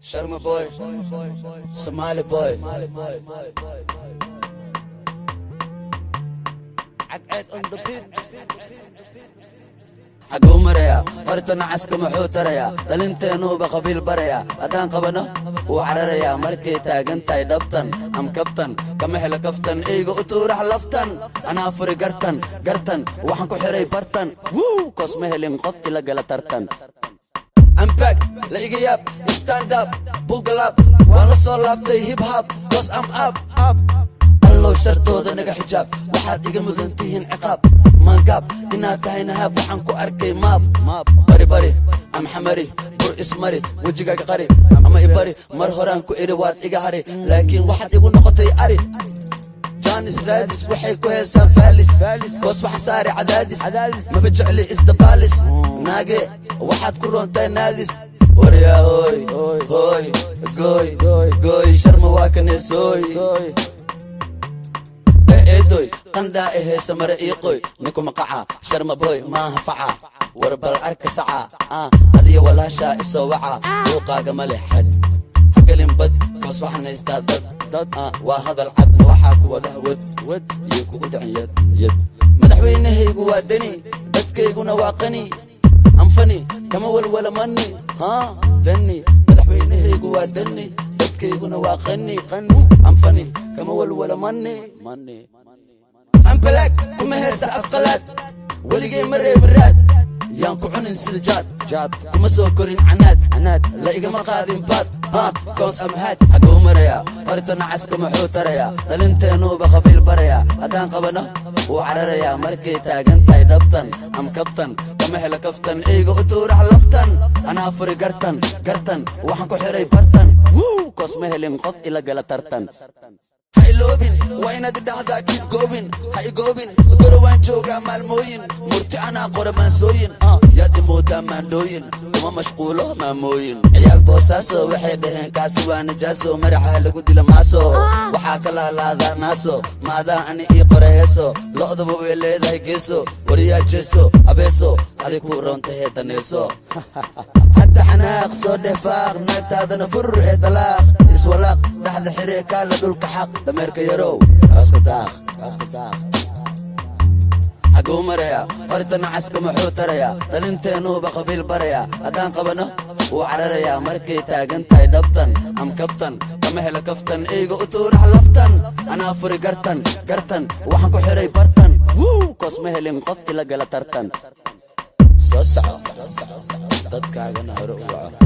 Sharma boy, Somali boy. Cadceed on the beat. Xaguu marayaa horta nacaska? Muxuu tarayaa dhalinteennuuba qabiil barayaa? Haddaan qabano wuu cararayaa. Markay taagan tahay dhabtan am kabtan, kama helo kaftan. Eyga u tuurax laftan, anaa furi gartan gartan. Waxaan ku xiray bartan wuu koos, ma helin qof ila gala tartan. I'm back, la iga yaab, stand up, buckle up. Waan la soo laabtay hip hop, 'cause I'm up, up. Allow shartooda naga xijaab, waxaad iga mudan tihiin ciqaab. Maangaab inaad tahay nahaab, waxaan ku arkay maab. Bari bari am xamari, bur ismari, wejigaaga qari ama ibari. Mar horaan ku idhi waad iga hari, laakiin waxaad igu noqotay ari. Janis raadis waxay ku heesaan faalis, koos waxa saari cadaadis. Maba jecli isdabaalis, naage waxaad ku roontaa naadis. Waryaa hooy hooy, gooy gooy, Sharma waa kaneesooy. Dheh eedoy, qandhaa eheysa mare ii qoy. Ninku maqaca Sharma boy maaha faca. War bal arka saca, adiyo walaashaa isoo waca. Buuqaaga ma leh xad, hagelin bad, koos waxaan haystaa dad dad. Waa hadal cad, ma waxaa ku wada wad wad iyo kugu dhicin yad yad. Madaxweynahaygu waa Deni, dadkayguna waa qani. Anfani kama walwala mani ha dani. Madaxweynahaygu waa Deni, dadkayguna waa qani. Anfani kama walwala mani mani. Ambalaag kuma heesa afqalaad, weligay ma reebin raad. Yaan ku cunin sida jaad jaad, kuma soo korin canaad canaad. La igama qaadin baad ha, 'cause I'm hot. Xaguu marayaa horta nacaska? Muxuu tarayaa dhalinteennuuba qabiil barayaa? Haddaan qabano wuu cararayaa. Markay taagan tahay dhabtan am kabtan, kama helo kaftan. Eyga u tuurax laftan, anaa furi gartan gartan. Waxaan ku xiray bartan wuu koos, ma helin qof ila gala tartan. Ha iloobin, waa inaad idhahdaa keep going. Ha igoobin, gorowaan joogaa maalmooyin. Murti anaa qora maansooyin, yaad imoodaa maandhooyin. Kuma mashquulo maamooyin. Ciyaal Boosaaso waxay dhaheen kaasi waa najaaso. Maraxa lagu dila maaso, waxaa ka laalaadaa naaso. Maadaa ani ii qora heeso, lo'daba way leedahay geeso. Wariyaa jeeso abeeso, adi kuu roontahee daneeso. Hadda xanaaq soo dheefaaq, naagtaadana fur ee dalaaq. Iswalaaq dhexda xire, kaala dhulka xaq. Dameerka yarow kaaska daaq, kaaska daaq. Xaguu marayaa horta nacaska? Muxuu tarayaa dhalinteennuuba qabiil barayaa? Haddaan qabano wuu cararayaa. Markay taagan tahay dhabtan am kabtan, kama helo kaftan. Eyga u tuurax laftan, anaa furi gartan gartan. Waxaan ku xiray bartan wuu koos, ma helin qof ila gala tartan. Soo soco, dadkaagana hore u waco.